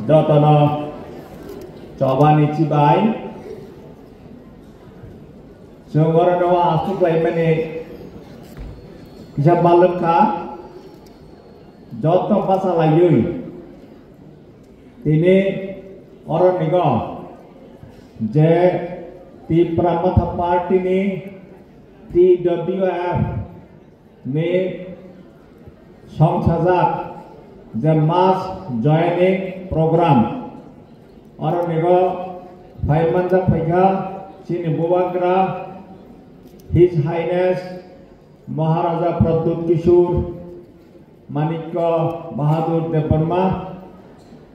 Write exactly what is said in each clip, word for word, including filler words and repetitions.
Jotono chobani chibai. Chwng orono aswk laimani kisa balwk kha. Joto basa laiwi tini oronigo je Tipra Motha Party ni T W F ni songsajak je mass joining program, oro nigo phai manjak phaikha chini bubagra His Highness Maharaja Pradyut Kishore Manikya Bahadur Debbarma,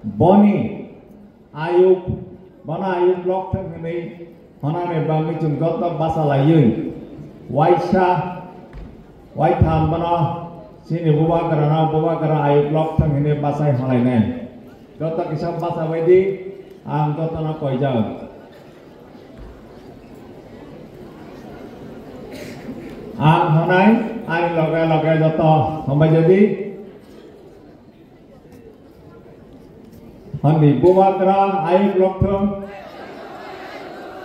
boni ayuk, bono ayuk lok thang hinwi honani bagwi chwng joto basa laiwi waisa, waitham bono chini bubagrano, bubagra ayuk lok thang hinwi bachai holainai. Joto kisa bacha baidi ang jotono koijak. Ang honai, ani loge loge joto hambai jadi. Handi bubagra ayuk lokthung.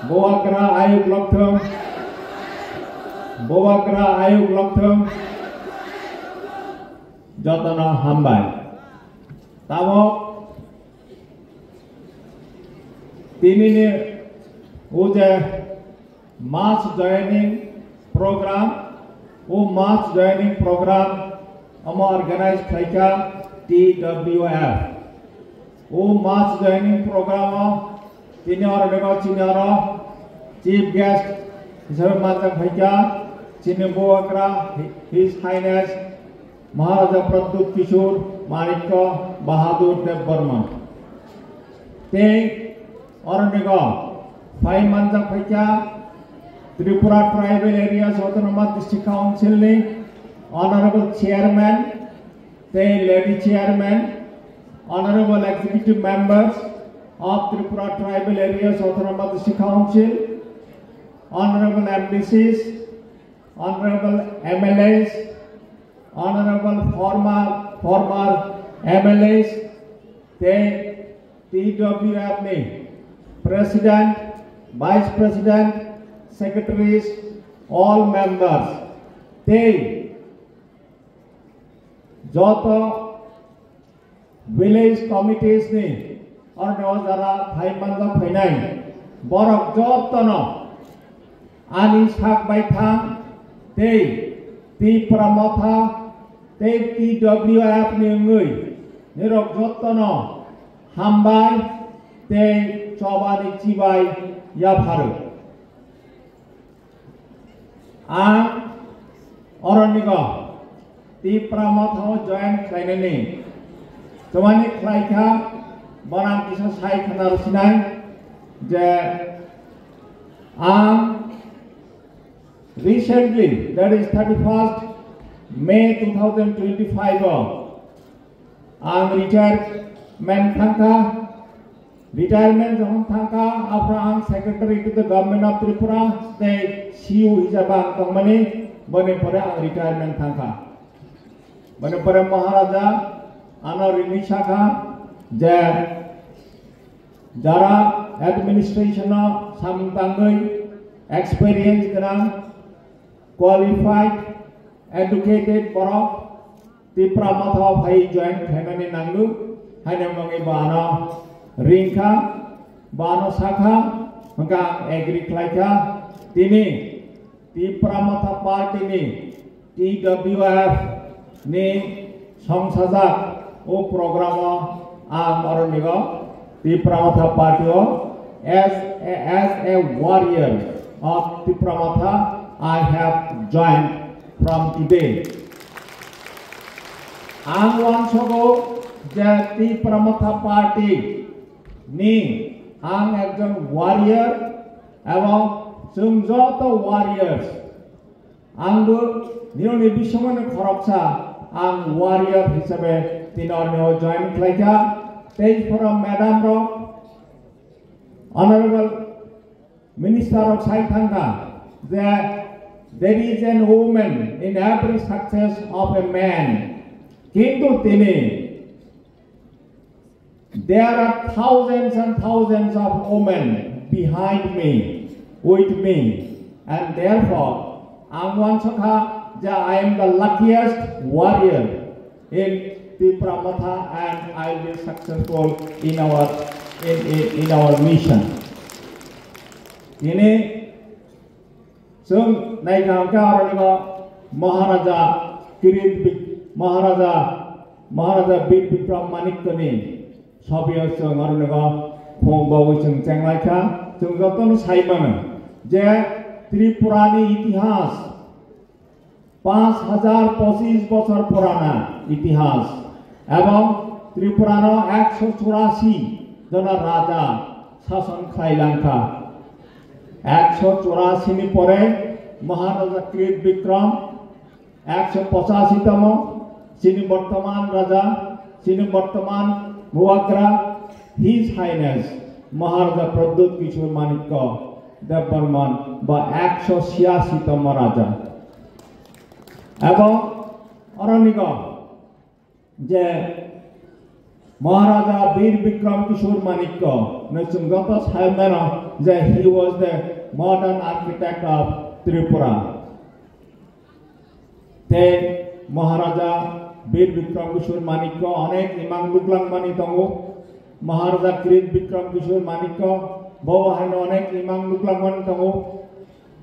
Bubagra ayuk lokthung. Bubagra ayuk lokthung. Jotono hambai. Tamo tini ni uje mass joining program, o mass joining program omo organize khlaikha T W F. O mass joining program o tini oro bego chini oro chief guest hisabe manjak phaikha chini bubagra His Highness Maharaja Pradyut Kishore Manikya Bahadur Debbarma. Tei oro nigo phai manjak phaikha Tripura Tribal Areas Autonomous District Council ni Honorable Chairman tei Lady Chairman, Honorable Executive Members of Tripura Tribal Areas Autonomous District Council, Honorable M D Cs, Honorable M L As, Honorable former, former M L As, tei T W F ni President, Vice President, Secretaries, all members, tei joto village committees ni oroni o jara phai manjak phainai borok jotono ani sak baithang tei Tipra Motha tei T W F ni wngwi nirok jotono hambai tei chobani chibai yapharo. Ang oronigo Tipra Mothao join khlainani chumani khlaikha, borang kisa sai khna rwsinai je ang recently, that is thirty-first May two thousand twenty-five o ang retirement thangkha. Retirement jokhon thangkha, aphra ang Secretary to the Government of Tripura tei C E O hisabe ang tongmani, boni pore ang retirement thangkha. Boni pore Maharaja ano rini sakha je jara administration o samung tangwi experience gwnang, qualified, educated borok Tipra Mothao phai join khlainani nango, haino mungwi bo ano ringkha, bo ano sakha, hwnkhe ang agree khlaikha. Tini Tipra Motha Party ni T W F ni songsajak o program o ang oronigo Tipra Motha Party o as a, as a warrior of Tipra Motha, I have joined from today. Ang uansogo je Tipra Motha Party ni ang ekjon warrior ebong chwng joto warriors. Ang bo nirokni bisingni khoroksa, ang warrior hisabe tini oroni o join khlaikha. Tei phoro madam rok, honorable minister rok sai thangkha je there is an woman in every success of a man. Kintu tini There are thousands and thousands of women behind me, with me, and therefore, ang uansukha je I am the luckiest warrior in Tipra Motha and I will be successful in our, in, in, in our mission. Ini Chwng naikha hwnkhe aro nwngo Maharaja Kirit Bik-, Maharaja, Maharaja Bir Bikram Manikyani sobiyo chwng aro nwngo khong bawi chwng chenglaikha. Chwng jotono sai mano je Tripurani itihas panch hajar pochis bochor purana itihas ebong Tripurano ekso churasi jona raja sason khlailangkha. Ekso churasi ni pore Maharaja Krit Bikram, ekso pochasi tomo, chini bortoman raja, chini bortoman Muagra, His Highness Maharaja Pradyut Kishore Manikya Debbarman ba ekso chhiyasi tomo raja. Ebong oro nigo je Maharaja Bir Bikram Kishore Manikya no chwng joto sai mano je he was the modern architect of Tripura. Tei Maharaja Bir Bikram Kishore Manikya onek imang nuklangmani tongo. Maharaja Krit Bikram Kishore Manikya bo haino onek imang nuklangmani tongo.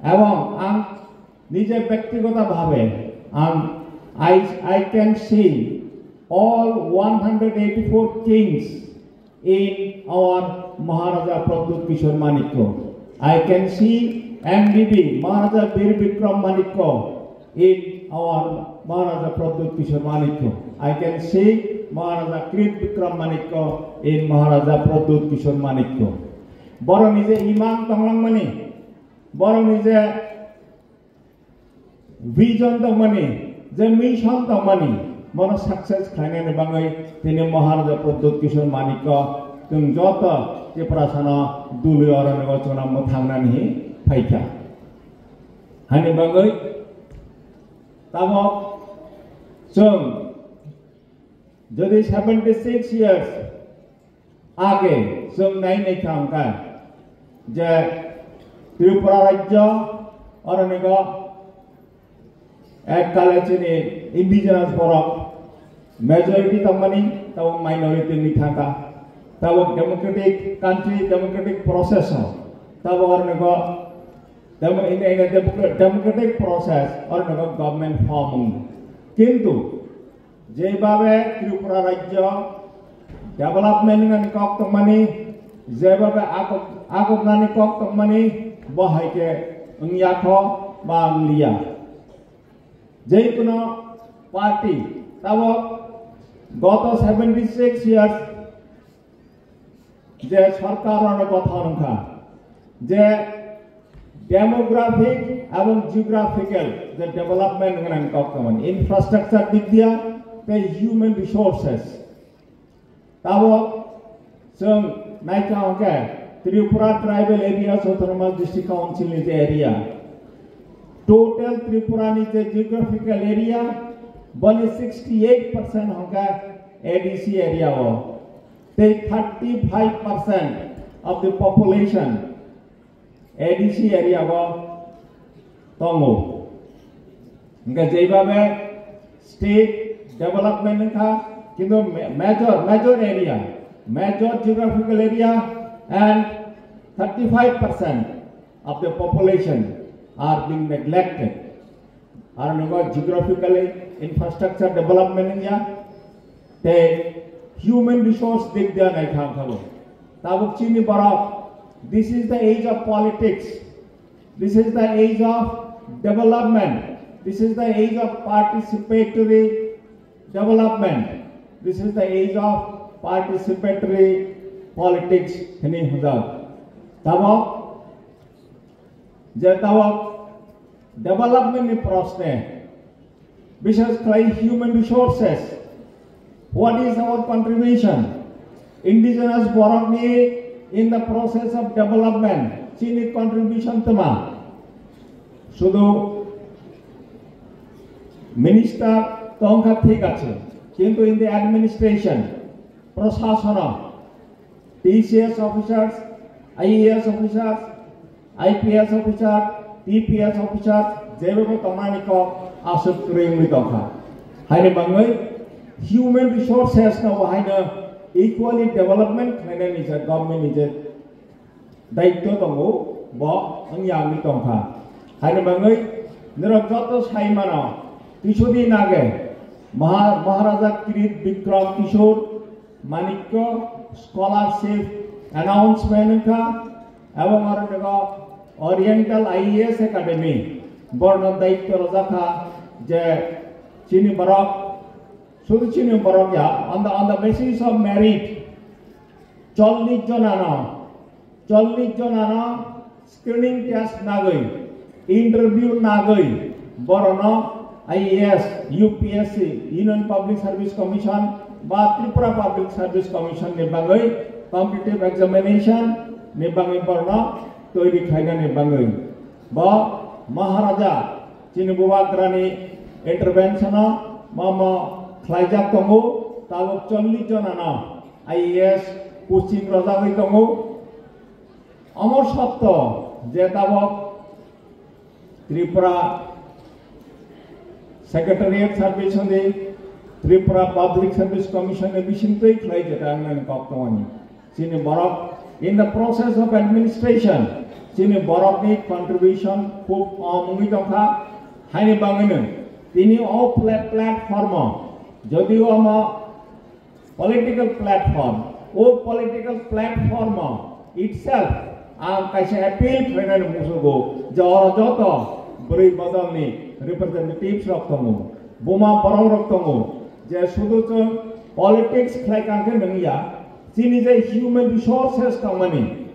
Ebong ang Nije bektigoto bhabe, ang, I, I can see all one hundred eighty-four kings in our Maharaja Pradyut Kishore Manikya. I can see M B B, Maharaja Bir Bikram Manikya in our Maharaja Pradyut Kishore Manikya. I can see Maharaja Krit Bikram Manikya in Maharaja Pradyut Kishore Manikya. Borok nije imang tonglangmani, borok nije vision tongmani, je mission tongmani, bono success khlainani bagwi tini Maharaja Pradyut Kishore Manikya chwng joto Tiprasano dului oroni o chwngno mwthangnani hi phaikha. Hani bagwi tabok chwng Jodi seventy six years age chwng nai naikha hwnkhe je Tripura rajyo oro nigo ek kale chini indigenous borok majority tongmani, tabok minority ni thangkha, tabok democratic country, democratic process o tabok oro nigo demo-, in, in a democra-, democratic process oro nigo government form wng. Kintu Jebhabe Tripura rajyo development wngnani kok tongmani, jebhabe agok-, agoknani kok tongmani, bo hai khe wngya kho ba wngliya. Jeikuno party tabok goto seventy six years je sorkar rokno kothon wngkha je demographic ebong geographical je development wngnani kok tongmani, infrastructure dik dia tei human resources. Tabok chwng naikha hwnkhe Tripura Tribal Areas Autonomous District Council ni je area, total Tripura ni je geographical area, boni sixty eight percent hwnkhe A D C area o. Tei thirty five percent of the population A D C area o tongo. Hingke jeibabe state development wngkha, kintu ma-, major, major area, major geographical area and thirty five percent of the population are being neglected. Aro nogo geographically infrastructure development wngya, tei human resource dik dia naikha wngkha bo. Tabuk chini borok, this is the age of politics, this is the age of development, this is the age of participatory development, this is the age of participatory politics hwnwi hwnjak. Tabuk je tabuk development ni proshne, bishes khlai human resources, what is our contribution? Indigenous borok ni in the process of development, chini contribution tma? Sudu minister tongkha thik ache, kintu in the administration, prashasono, T C S officers, I A S officers, I P S officer, T P S officer, jebebo tongnani kok aswk kwrwi wngwi tongkha. Haini bangwi human resources no bo haino equally development khlainani je government ni je daityo tongo, bo wngya wngwi tongkha. Haini bangwi norok joto sai mano, kisudi nage Maha-, Maharaja Kirit Bikram Kishore Manikya Scholarship announcement wngkha, ebong aro nego Oriental I A S Academy borno daityo rwjakha je chini borok, sudu chini borok ya, on the, on the basis of merit, chollish jonano, chollish jonano screening test nagwi, interview nagwi, borono I A S, U P S C, Union Public Service Commission ba Tripura Public Service Commission ni bagwi competitive examination ni bagwi borono toiri khlainani bagwi. Bo Maharaja chini Bubagrani intervention o momo khlaijak tongo, tabuk chollish jonano I A S posting rwjagwi tongo. Omo sotto je tabok Tripura Secretariat Service hwnwi Tripura Public Service Commission ni bisingtwi khlai jeta wngnani kok tongmani. Chini borok in the process of administration, chini borokni contribution khub kom wngwi tongkha. Haini bangwino tini o pla-, platform o, jodio omo political platform, o political platform itself ang kaisa appeal khlainani musugo je oro joto bwrwi bodolni representatives rok tongo, buma borok rok tongo, je sudu chwng politics khlai kangkhe nungya, chini je human resources tongmani,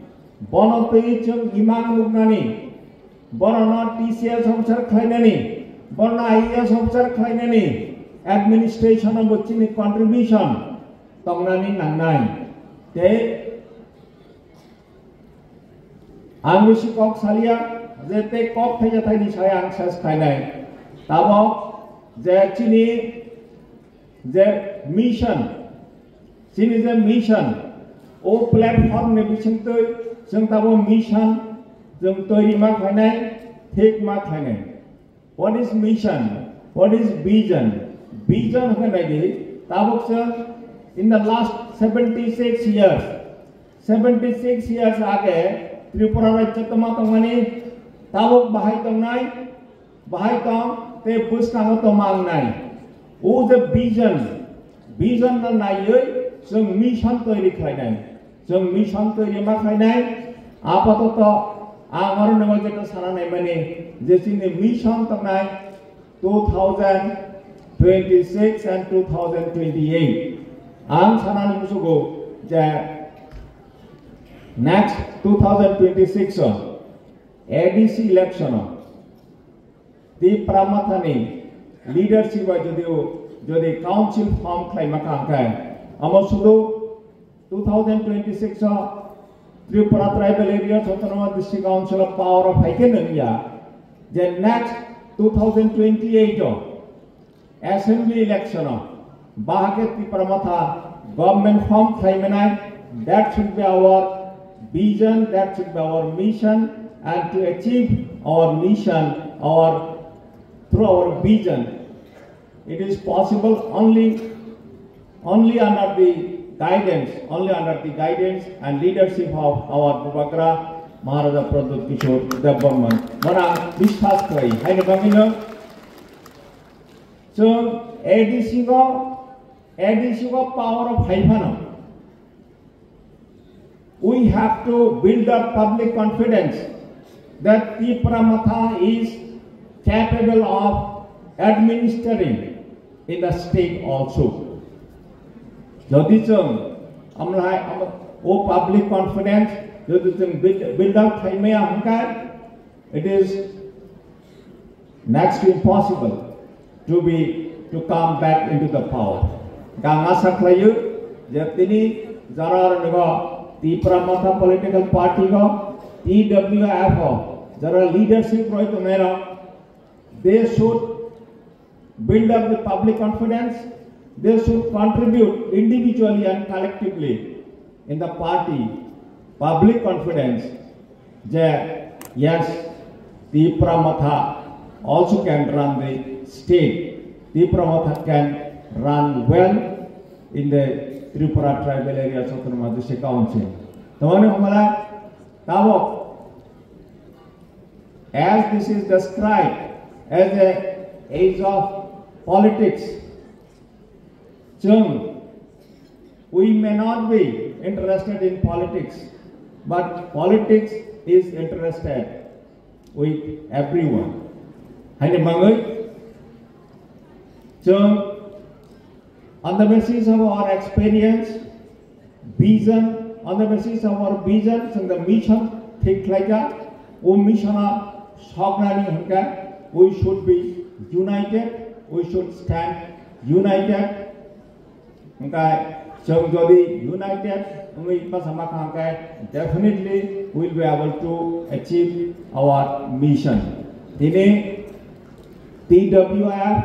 bono twi chwng imang nuknani, Borokno T C S officer khlainani, borokno I A S officer khlainani, administration o bo chini contribution tongnani nangnai. Tei ang bisi kok salia je tei kok thaisa thaini saya ang ses khlainai. Tabok je chini je mission, chini je mission, o platform ni bisingtwi chwng tabok mission chwng toiri ma khlainai, thik ma khlainai. What is mission? What is vision? Vision hwnwi naidi, tabok chwng in the last seventy six years, seventy six years age Tripura rajyo tongma tongmani, tabok bahai tongnai, bahai tong tei bwskango tongma wngnai. O je vision, vision no naiwi chwng mission toiri khlainai, chwng mission toiri ma khlainai. Apatoto ang oro nangma jeta sana naimani je chini mission tongnai two thousand twenty-six and two thousand twenty-eight. Ang sanani musugo je next two thousand twenty-six o A D C election o Tipra Mothani leadership bai jodi, jodi council form khlaima kha hwnkhe, amo sudu two thousand twenty-six o Tripura Tribal Areas Autonomous District Council o power o phaikhe nungya, je next two thousand twenty-eight o Assembly election o bahake Tipra Motha government form khlaimanai, that should be our vision, that should be our mission, and to achieve our mission, our, through our vision, it is possible only, only under the guidance, only under the guidance and leadership of our Bubagra Maharaja Pradyut Kishore Debbarman. Mona biswas khlai, haino bangino, chwng A D C go, A D C go power o phai phano, we have to build up public confidence that Tipra Motha is capable of administering in the state also. Jodi chwng amlai am-, o public confidence jodi chwng build, build up khlaimaya hwnkhe, it is next to impossible to be, to come back into the power. Ang asa khlaio je tini jara rwgo Tipra Motha political party go, T W F o jara leadership roi tongnai rok, they should build up the public confidence, they should contribute individually and collectively in the party public confidence that yes, Tipra Motha also can run the state. Tipra Motha can run well in the Tripura Tribal Areas Autonomous District Council. Tamani hamala tabok, as this is described as a age of politics, chwng, we may not be interested in politics, but politics is interested with everyone. Haini bagwi chwng, on the basis of our experience, vision, on the basis of our vision and the mission, thik khlaijak, o mission-o soknani hwnkhe, we should be united, we should stand united. Hwnkhe chwng jodi united wngwi bwsa ma kha hwnkhe, definitely we will be able to achieve our mission. Tini T W F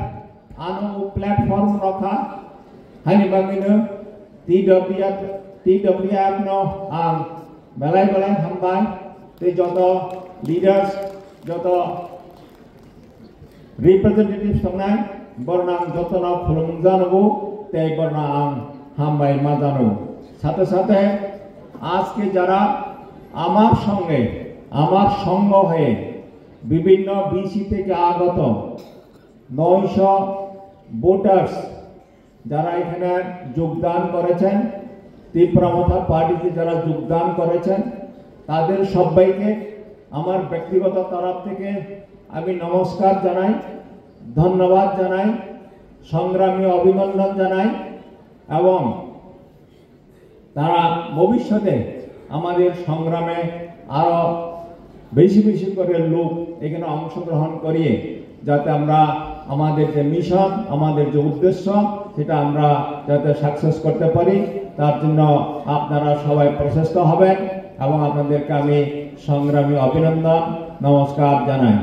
ano platform rokha, haini bagwino T W F, T W F no ang belai belai hambai, tei joto leaders, joto representative songnai, borno ang jotono khulumung janogo, tei borno ang hambai ma janogo. Sathe sathe, আজকে যারা আমার সঙ্গে, আমার সঙ্গ হয়ে বিভিন্ন বিসি থেকে আগত নয়শো ভোটার্স যারা এখানে যোগদান করেছেন, ত্রিপুরা মথা পার্টিতে যারা যোগদান করেছেন, তাদের সবাইকে আমার ব্যক্তিগত তরফ থেকে আমি নমস্কার জানাই, ধন্যবাদ জানাই, সংগ্রামী অভিনন্দন জানাই এবং তারা ভবিষ্যতে আমাদের সংগ্রামে আরো বেশি বেশি করে লোক এখানে অংশগ্রহণ করিয়ে যাতে আমরা আমাদের যে মিশন, আমাদের যে উদ্দেশ্য, সেটা আমরা যাতে সাকসেস করতে পারি, তার জন্য আপনারা সবাই প্রচেষ্ট হবেন এবং আপনাদেরকে আমি সংগ্রামী অভিনন্দন, নমস্কার জানাই।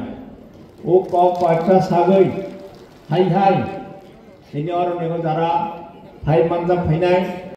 O kok koyekta sagwi, hai hai, sini oro nego jara phai manjak phainai,